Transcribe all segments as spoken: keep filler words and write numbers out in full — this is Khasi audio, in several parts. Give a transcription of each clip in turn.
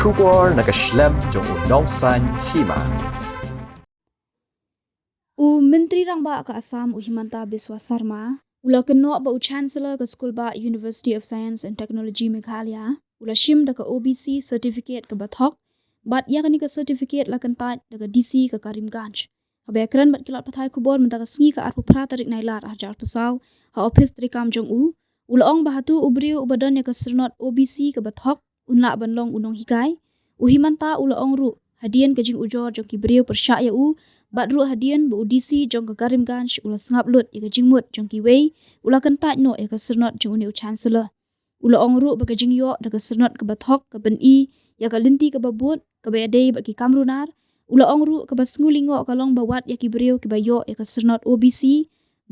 Khubor na ka shlem jong u Nongsaiñ Hima. U Myntri Rangbah ka Assam u Himanta Biswa Sarma u la kynnoh ba u Chancellor ka Skulbah University of Science and Technology Meghalaya u la shim da ka O B C certificate kaba thok, bad ïa kane ka certificate la kyntait da ka D C ka Karimganj. Haba ïakren bad ki lad pathai khubor mynta ka sngi ka arphew phra tarik Nailar arhajar arphew saw ha ophis treikam jong u, u la ong ba hato u briew uba don ïa ka syrnod O B C kaba thok un lah ban long u nonghikai. U Himanta u la ong ruh hadien ka jingujor jong ki briew pyrshah ïa u, bad ruh hadien ba u D C jong ka Karimganj u la sngap lut ïa ka jingmut jong kiwei, u la kyntait noh ïa ka syrnod jong une u Chancellor. U la ong ruh ba ka jingïoh da ka syrnod kaba thok ka pyni ïa ka lynti kaba bud kaba ïadei bad ki kam runar. U la ong ruh kaba sngewlyngngoh ka long ba wat ïa ki briew kiba ïoh ïa ka syrnod O B C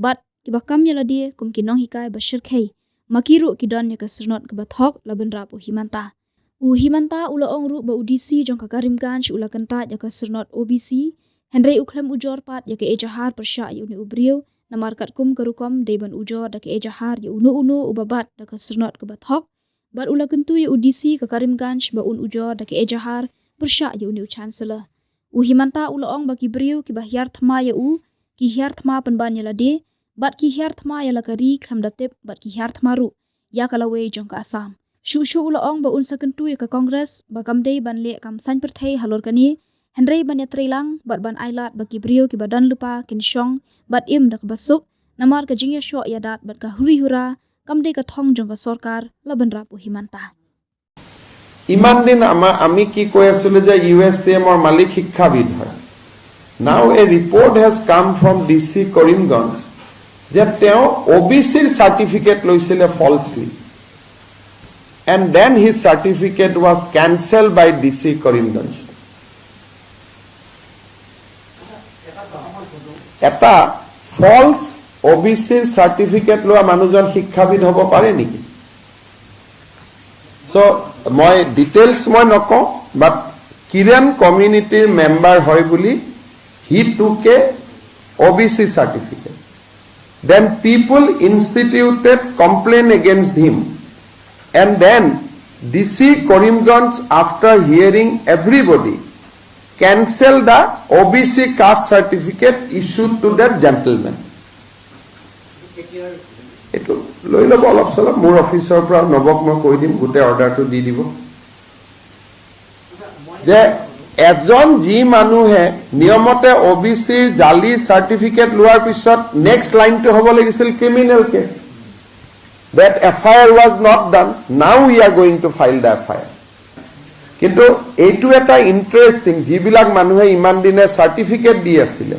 bad kiba kam ïa lade kum ki nonghikai ba shyrkhei, ma ki ruh ki don ïa ka syrnod kaba thok la bynrap u Himanta. U Himanta u la ong ruh ba u D C jong ka Karimganj u la kyntait ïa ka syrnod O B C, hynrei u khlem ujor pat ïa ka ejahar pyrshah ïa une u briew, namar katkum ka rukom dei ban ujor da ka ejahar ïa uno uno uba bat da ka syrnod kaba thok, bad u la kyntu ïa u D C ka Karimganj ba un ujor da ka ejahar pyrshah ïa une u Chancellor. U Himanta u la ong ba ki briew kiba hiar thma ïa u, ki hiar thma pynban ïa lade, bad ki hiar thma ïa la ka ri khlem da tip bad ki hiar thma ruh ïa ka lawei jong ka Assam. Shuh shuh u la ong ba un sa kyntu ïa ka Congress ba kam dei ban leh kam saiñ pyrthei halor kane, hynrei ban ïatreilang bad ban ailad ba ki briew kiba don lypa kin shong bad im da kaba suk, namar ka jingïashoh ïadat bad ka huri hura kam dei ka thong jong ka sorkar, la bynrap u Himanta. ইমান দিন আমা আমি কি কৈ আছিলো যে U S টি এমৰ মালিক শিক্ষাবিদ হয়। Now a report has come from D C Karimganj যে তেওঁ অ' বি চিৰ চাৰ্টিফিকেট লৈছিলে falsely, and then his certificate was cancelled by D C Karimganj. এটা ফলছ অ' বি চিৰ চাৰ্টিফিকেট লোৱা মানুহজন শিক্ষাবিদ হ'ব পাৰে নেকি? চ' মই ডিটেইলছ মই নকওঁ, বাট কিৰেণ কমিউনিটিৰ মেম্বাৰ হয় বুলি he took a O B C certificate. Then people instituted complaint against him. And then D C Karimganj, after hearing everybody, cancel the O B C caste certificate issued to that gentleman. এইটো লৈ ল'ব অলপ চলপ, মোৰ অফিচৰ পৰা নৱক মই কৈ দিম, গোটেই অৰ্ডাৰটো দি দিব যে এজন যি মানুহে নিয়মতে অ' বি চিৰ জালি চাৰ্টিফিকেট লোৱাৰ পিছত নেক্সট লাইনটো হ'ব লাগিছিল criminal case. That F I R was not done, now we are going to file the F I R. কিন্তু এইটো এটা ইণ্টাৰেষ্টিং, যিবিলাক মানুহে ইমান দিনে চাৰ্টিফিকেট দি আছিলে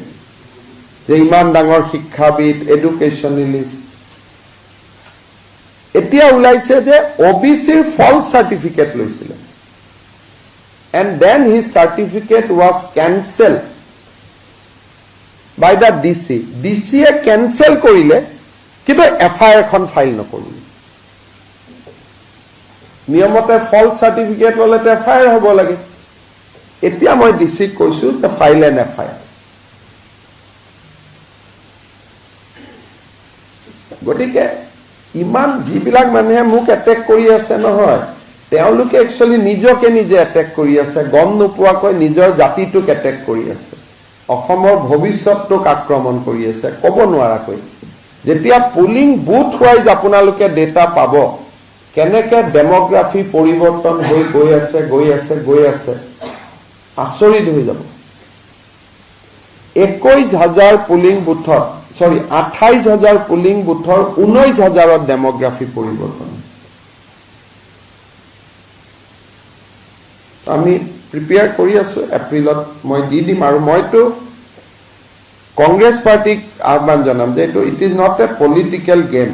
যে ইমান ডাঙৰ শিক্ষাবিদ, এডুকেশ্যনেলিষ্ট, এতিয়া ওলাইছে যে অ' বি চিৰ ফল্ছ চাৰ্টিফিকেট লৈছিলে, and then his certificate was cancelled by the D C. D চিয়ে কেনচেল কৰিলে, কিন্তু এফ আই আৰখন ফাইল নকৰিলে। নিয়মতে ফল্ছ চাৰ্টিফিকেট ল'লেতো এফ আই আৰ হ'ব লাগে। এতিয়া মই ডি চিক কৈছোঁ যে file an F I R. গতিকে ইমান যিবিলাক মানুহে মোক এটেক কৰি আছে নহয়, তেওঁলোকে একচুৱেলি নিজকে নিজে এটেক কৰি আছে, গম নোপোৱাকৈ নিজৰ জাতিটোক এটেক কৰি আছে, অসমৰ ভৱিষ্যতটোক আক্ৰমণ কৰি আছে, ক'ব নোৱাৰাকৈ। যেতিয়া পুলিং বুথ ৱাইজ আপোনালোকে ডেটা পাব, কেনেকে ডেম'গ্ৰাফী পৰিৱৰ্তন হৈ গৈ আছে, গৈ আছে, গৈ আছে, আচৰিত হৈ যাব। একৈশ হাজাৰ পুলিং বুথত, চৰি, আঠাইশ হাজাৰ পুলিং বুথৰ ঊনৈশ হাজাৰত ডেম'গ্ৰাফী পৰিৱৰ্তন। আমি প্ৰিপেয়াৰ কৰি আছোঁ, এপ্ৰিলত মই দি দিম। আৰু মইতো কংগ্ৰেছ পাৰ্টিক আহ্বান জনাম যে এইটো, it is not a political game,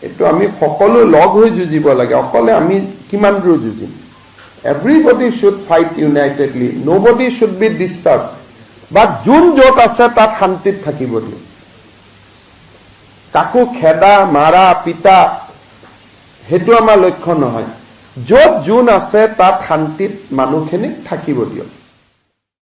এইটো আমি সকলো লগ হৈ যুঁজিব লাগে। অকলে আমি কিমান দূৰ যুঁজিম? Everybody should fight unitedly, nobody should be disturbed. বা যোন য'ত আছে তাত শান্তিত থাকিব দিয়ক। কাকো খেদা, মাৰা, পিটা, সেইটো আমাৰ লক্ষ্য নহয়। য'ত যোন আছে তাত শান্তিত মানুহখিনিক থাকিব দিয়ক।